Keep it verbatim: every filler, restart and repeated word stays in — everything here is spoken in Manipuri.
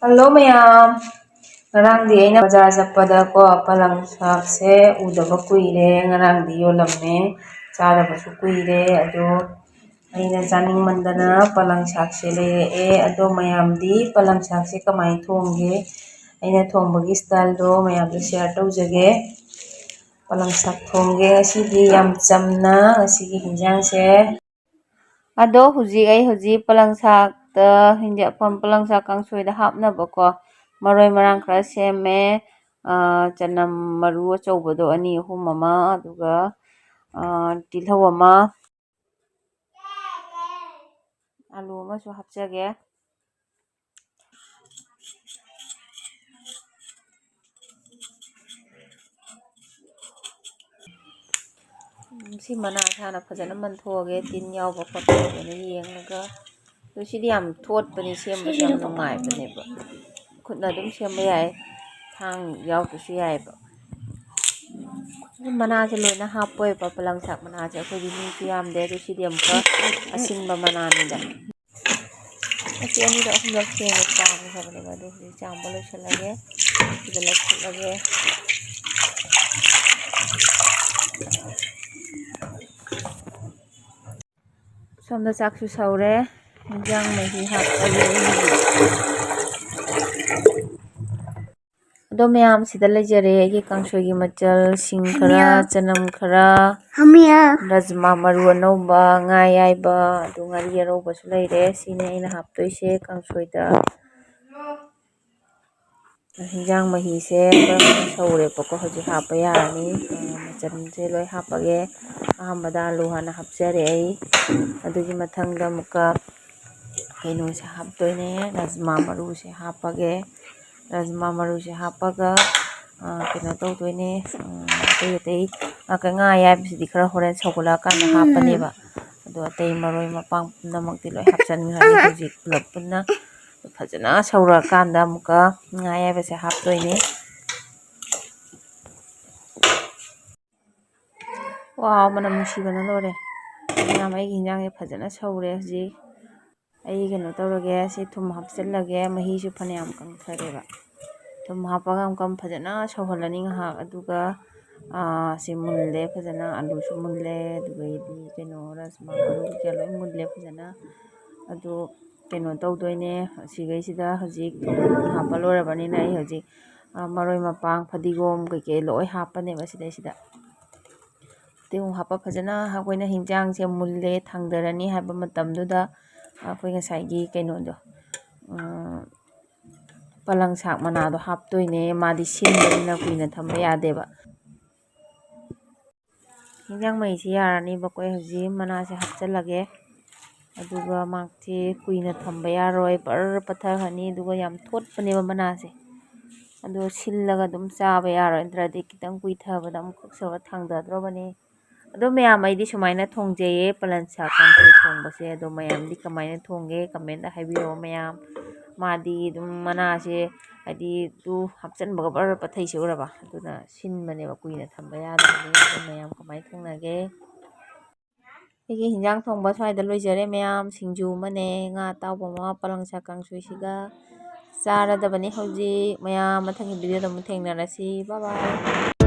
ꯍꯜꯂꯣ ꯃꯌꯥꯝ, ꯉꯔꯥꯡꯗꯤ ꯑꯩꯅ ꯕꯖꯥꯔ ꯆꯠꯄꯗꯀꯣ, ꯄꯂꯪ ꯁꯥꯛꯁꯦ ꯎꯗꯕ ꯀꯨꯏꯔꯦ, ꯉꯔꯥꯡꯗꯤ ꯌꯣꯜꯂꯝꯃꯦ, ꯆꯥꯗꯕꯁꯨ ꯀꯨꯏꯔꯦ꯫ ꯑꯗꯣ ꯑꯩꯅ ꯆꯥꯅꯤꯡꯃꯟꯗꯅ ꯄꯂꯪ ꯁꯥꯛꯁꯦ ꯂꯩꯔꯛꯑꯦ꯫ ꯑꯗꯣ ꯃꯌꯥꯝꯗꯤ ꯄꯂꯪ ꯁꯥꯛꯁꯦ ꯀꯃꯥꯏꯅ ꯊꯣꯡꯒꯦ? ꯑꯩꯅ ꯊꯣꯡꯕꯒꯤ ꯁ꯭ꯇꯥꯏꯜꯗꯣ ꯃꯌꯥꯝꯗ ꯁꯤꯌꯔ ꯇꯧꯖꯒꯦ꯫ ꯄꯂꯪ ꯁꯥꯛ ꯊꯣꯡꯒꯦ ꯉꯁꯤꯗꯤ ꯌꯥꯝ ꯆꯝꯅ ꯉꯁꯤꯒꯤ ꯍꯤꯟꯖꯥꯡꯁꯦ꯫ ꯑꯗꯣ ꯍꯧꯖꯤꯛ ꯑꯩ ꯍꯧꯖꯤꯛ ꯄꯂꯪ ꯁꯥꯛꯇ ꯍꯤꯟꯖꯥꯡ, ꯄꯂꯪ ꯁꯥꯛ ꯀꯥꯡꯁꯣꯏꯗ ꯍꯥꯞꯅꯕꯀꯣ, ꯃꯔꯣꯏ ꯃꯔꯥꯡ ꯈꯔ ꯁꯦꯝꯃꯦ꯫ ꯑꯥ, ꯆꯅꯝ ꯃꯔꯨ ꯑꯆꯧꯕꯗꯣ ꯑꯅꯤ ꯑꯍꯨꯝ ꯑꯃ, ꯑꯗꯨꯒ, ꯑꯥ, ꯇꯤꯜꯍꯧ ꯑꯃ, ꯑꯂꯨ ꯑꯃꯁꯨ ꯍꯥꯞꯆꯒꯦ꯫ ꯎꯝ, ꯁꯤ ꯃꯅꯥꯁꯦ ꯍꯥꯟꯅ ꯐꯖꯅ ꯃꯟꯊꯣꯛꯑꯒꯦ, ꯇꯤꯟ ꯌꯥꯎꯕ ꯈꯣꯠꯄ ꯐꯖꯅ ꯌꯦꯡꯉꯒ꯫ ꯑꯗꯣ ꯁꯤꯗꯤ ꯌꯥꯝ ꯊꯣꯠꯄꯅꯦ, ꯁꯦꯝꯕꯁꯨ ꯌꯥꯝ ꯅꯨꯡꯉꯥꯏꯕꯅꯦꯕ꯫ ꯈꯨꯠꯅ ꯑꯗꯨꯝ ꯁꯦꯝꯕ ꯌꯥꯏ, ꯊꯥꯡ ꯌꯥꯎꯗ꯭ꯔꯁꯨ ꯌꯥꯏꯑꯕ꯫ ꯃꯅꯥꯁꯦ ꯂꯣꯏꯅ ꯍꯥꯞꯄꯣꯏꯕ, ꯄꯂꯪ ꯁꯥꯛ ꯃꯅꯥꯁꯦ꯫ ꯑꯩꯈꯣꯏꯗꯤ ꯃꯤꯁꯨ ꯌꯥꯝꯗꯦ, ꯑꯗꯨ ꯁꯤꯗꯤ ꯑꯃꯨꯛꯀ ꯑꯁꯤꯟꯕ ꯃꯅꯥꯅꯤꯗ꯫ ꯑꯁꯤ ꯑꯅꯤꯔꯛ ꯑꯍꯨꯝꯂꯛ ꯁꯦꯡꯅ ꯆꯥꯝꯈ꯭ꯔꯕꯅꯦꯕ, ꯑꯗꯨ ꯍꯧꯖꯤꯛ ꯆꯥꯝꯕ ꯂꯣꯏꯁꯤꯜꯂꯒꯦ꯫ ꯁꯤꯗ ꯂꯧꯊꯣꯛꯂꯒꯦ꯫ ꯁꯣꯝꯗ ꯆꯥꯛꯁꯨ ꯁꯧꯔꯦ, ꯏꯟꯖꯥꯡ ꯃꯍꯤ ꯍꯥꯞꯄꯒꯦ꯫ ꯑꯗꯣ ꯃꯌꯥꯝ, ꯁꯤꯗ ꯂꯩꯖꯔꯦ ꯑꯩꯒꯤ ꯀꯥꯡꯁꯣꯏꯒꯤ ꯃꯆꯜ: ꯁꯤꯡ ꯈꯔ, ꯍꯃꯤꯌꯥ꯫ ꯆꯅꯝ ꯈꯔ, ꯍꯃꯤꯌꯥ꯫ ꯔꯖꯃꯥ ꯃꯔꯨ ꯑꯅꯧꯕ, ꯉꯥ ꯑꯌꯥꯏꯕ, ꯑꯗꯨ ꯉꯥꯔꯤ ꯑꯔꯧꯕꯁꯨ ꯂꯩꯔꯦ꯫ ꯁꯤꯅꯤ ꯑꯩꯅ ꯍꯥꯞꯇꯣꯏꯁꯦ ꯀꯥꯡꯁꯣꯏꯗ꯫ ꯍꯤꯟꯖꯥꯡ ꯃꯍꯤꯁꯦ ꯕ꯭ꯔꯪ ꯕ꯭ꯔꯪ ꯁꯧꯔꯦꯕꯀꯣ, ꯍꯧꯖꯤꯛ ꯍꯥꯞꯄ ꯌꯥꯔꯅꯤ꯫ ꯑ, ꯃꯆꯜꯁꯦ ꯂꯣꯏ ꯍꯥꯞꯄꯒꯦ꯫ ꯑꯍꯥꯟꯕꯗ ꯑꯂꯨ ꯍꯥꯟꯅ ꯍꯥꯞꯆꯔꯦ ꯑꯩ꯫ ꯑꯗꯨꯒꯤ ꯃꯊꯪꯗ ꯑꯃꯨꯛꯀ ꯀꯩꯅꯣꯁꯦ ꯍꯥꯞꯇꯣꯏꯅꯦ, ꯔꯖꯃꯥ ꯃꯔꯨꯁꯦ ꯍꯥꯞꯄꯒꯦ꯫ ꯔꯖꯃꯥ ꯃꯔꯨꯁꯦ ꯍꯥꯞꯄꯒ, ꯑ, ꯀꯩꯅꯣ ꯇꯧꯗꯣꯏꯅꯦ, ꯎꯝ, ꯑꯇꯩ ꯑꯇꯩ, ꯑ, ꯉꯥ ꯑꯌꯥꯏꯕꯁꯤꯗꯤ ꯈꯔ ꯍꯣꯔꯦꯟ ꯁꯧꯒꯠꯂꯛꯑꯀꯥꯟꯗ ꯍꯥꯞꯄꯅꯦꯕ꯫ ꯑꯗꯣ ꯑꯇꯩ ꯃꯔꯣꯏ ꯃꯄꯥꯡ ꯄꯨꯝꯅꯃꯛꯇꯤ ꯂꯣꯏ ꯍꯥꯞꯆꯤꯟꯈ꯭ꯔꯅꯤ ꯍꯧꯖꯤꯛ ꯄꯨꯂꯞ ꯄꯨꯟꯅ꯫ ꯐꯖꯅ ꯁꯧꯔꯛꯑꯀꯥꯟꯗ ꯑꯃꯨꯛꯀ ꯉꯥ ꯑꯌꯥꯏꯕꯁꯦ ꯍꯥꯞꯇꯣꯏꯅꯦ꯫ ꯋꯥꯎ, ꯃꯅꯝ ꯅꯨꯡꯁꯤꯕꯅ ꯂꯣꯏꯔꯦ꯫ ꯃꯌꯥꯝ, ꯑꯩꯒꯤ ꯍꯤꯟꯖꯥꯡꯁꯦ ꯐꯖꯅ ꯁꯧꯔꯦ ꯍꯧꯖꯤꯛ꯫ ꯑꯩ ꯀꯩꯅꯣ ꯇꯧꯔꯒꯦ, ꯁꯤ ꯊꯨꯝ ꯍꯥꯞꯆꯤꯜꯂꯒꯦ꯫ ꯃꯍꯤꯁꯨ ꯐꯅꯌꯥꯝ ꯀꯪꯊꯔꯦꯕ꯫ ꯊꯨꯝ ꯍꯥꯞꯄꯒ ꯑꯃꯨꯛꯀ ꯐꯖꯅ ꯁꯧꯍꯜꯂꯅꯤ ꯉꯥꯏꯍꯥꯛ꯫ ꯑꯗꯨꯒ, ꯑꯥ, ꯁꯤ ꯃꯨꯜꯂꯦ ꯐꯖꯅ, ꯑꯂꯨꯁꯨ ꯃꯨꯜꯂꯦ, ꯑꯗꯨꯗꯒꯤꯗꯤ ꯀꯩꯅꯣ, ꯔꯁꯃꯥ ꯃꯔꯨ ꯀꯩꯀꯥ ꯂꯣꯏ ꯃꯨꯜꯂꯦ ꯐꯖꯅ꯫ ꯑꯗꯨ ꯀꯩꯅꯣ ꯇꯧꯗꯣꯏꯅꯦ, ꯁꯤꯈꯩꯁꯤꯗ ꯍꯧꯖꯤꯛ ꯊꯨꯝ ꯍꯥꯞꯄ ꯂꯣꯏꯔꯕꯅꯤꯅ ꯑꯩ ꯍꯧꯖꯤꯛ, ꯑꯥ, ꯃꯔꯣꯏ ꯃꯄꯥꯡ, ꯐꯗꯤꯒꯣꯝ ꯀꯩꯀꯩ ꯂꯣꯏ ꯍꯥꯞꯄꯅꯦꯕ ꯁꯤꯗꯩꯁꯤꯗ꯫ ꯐꯗꯤꯒꯣꯝ ꯍꯥꯞꯄ ꯐꯖꯅ ꯑꯩꯈꯣꯏꯅ ꯍꯤꯟꯖꯥꯡꯁꯦ ꯃꯨꯜꯂꯦ, ꯊꯥꯡꯗꯔꯅꯤ ꯍꯥꯏꯕ ꯃꯇꯝꯗꯨꯗ ꯑꯩꯈꯣꯏ ꯉꯁꯥꯏꯒꯤ ꯀꯩꯅꯣꯗꯣ, ꯎꯝ, ꯄꯂꯪ ꯁꯥꯛ ꯃꯅꯥꯗꯣ ꯍꯥꯞꯇꯣꯏꯅꯦ꯫ ꯃꯥꯗꯤ ꯁꯤꯟꯕꯅꯤꯅ ꯀꯨꯏꯅ ꯊꯝꯕ ꯌꯥꯗꯦꯕ꯫ ꯍꯤꯟꯖꯥꯡ ꯃꯍꯤꯁꯤ ꯌꯥꯔꯅꯤꯕꯀꯣ꯫ ꯑꯩ ꯍꯧꯖꯤꯛ ꯃꯅꯥꯁꯦ ꯍꯥꯞꯆꯤꯜꯂꯒꯦ꯫ ꯑꯗꯨꯒ ꯃꯥꯁꯦ ꯀꯨꯏꯅ ꯊꯝꯕ ꯌꯥꯔꯣꯏ, ꯕꯔ ꯄꯠꯊꯈ꯭ꯔꯅꯤ꯫ ꯑꯗꯨꯒ ꯌꯥꯝ ꯊꯣꯠꯄꯅꯦꯕ ꯃꯅꯥꯁꯦ꯫ ꯑꯗꯣ ꯁꯤꯜꯂꯒ ꯑꯗꯨꯝ ꯆꯥꯕ ꯌꯥꯔꯣꯏ, ꯅꯠꯇ꯭ꯔꯗꯤ ꯈꯤꯇꯪ ꯀꯨꯏꯊꯕꯗ ꯑꯃꯨꯛ ꯀꯛꯁꯜꯂꯒ ꯊꯥꯡꯗꯗ꯭ꯔꯣꯕꯅꯦ꯫ ꯑꯗꯣ ꯃꯌꯥꯝ, ꯑꯩꯗꯤ ꯁꯨꯃꯥꯏꯅ ꯊꯣꯡꯖꯩꯌꯦ ꯄꯂꯟ ꯁꯥꯛ ꯀꯥꯡꯁꯣꯏ ꯊꯣꯡꯕꯁꯦ꯫ ꯑꯗꯣ ꯃꯌꯥꯝꯗꯤ ꯀꯃꯥꯏꯅ ꯊꯣꯡꯒꯦ? ꯀꯃꯦꯟꯗ ꯍꯥꯏꯕꯤꯔꯛꯑꯣ ꯃꯌꯥꯝ꯫ ꯃꯥꯗꯤ ꯑꯗꯨꯝ ꯃꯅꯥꯁꯦ ꯍꯥꯏꯗꯤ ꯑꯗꯨ ꯍꯥꯞꯆꯤꯟꯕꯒ ꯕꯔ ꯄꯠꯊꯩꯁꯦ ꯎꯔꯕ? ꯑꯗꯨꯅ ꯁꯤꯟꯕꯅꯦꯕ, ꯀꯨꯏꯅ ꯊꯝꯕ ꯌꯥꯗꯕꯅꯦ꯫ ꯑꯗꯣ ꯃꯌꯥꯝ ꯀꯃꯥꯏꯅ ꯊꯣꯡꯅꯒꯦ? ꯑꯩꯒꯤ ꯍꯤꯟꯖꯥꯡ ꯊꯣꯡꯕ ꯁ꯭ꯋꯥꯏꯗ ꯂꯣꯏꯖꯔꯦ ꯃꯌꯥꯝ꯫ ꯁꯤꯡꯖꯨ ꯑꯃꯅꯦ, ꯉꯥ ꯑꯇꯥꯎꯕ ꯑꯃ, ꯄꯂꯪ ꯁꯥꯛ ꯀꯥꯡꯁꯣꯏꯁꯤꯒ ꯆꯥꯔꯗꯕꯅꯤ ꯍꯧꯖꯤꯛ꯫ ꯃꯌꯥꯝ ꯃꯊꯪꯒꯤ ꯚꯤꯗꯤꯑꯣꯗ ꯑꯃꯨꯛ ꯊꯦꯡꯅꯔꯁꯤ꯫ ꯕꯥꯏ ꯕꯥꯏ꯫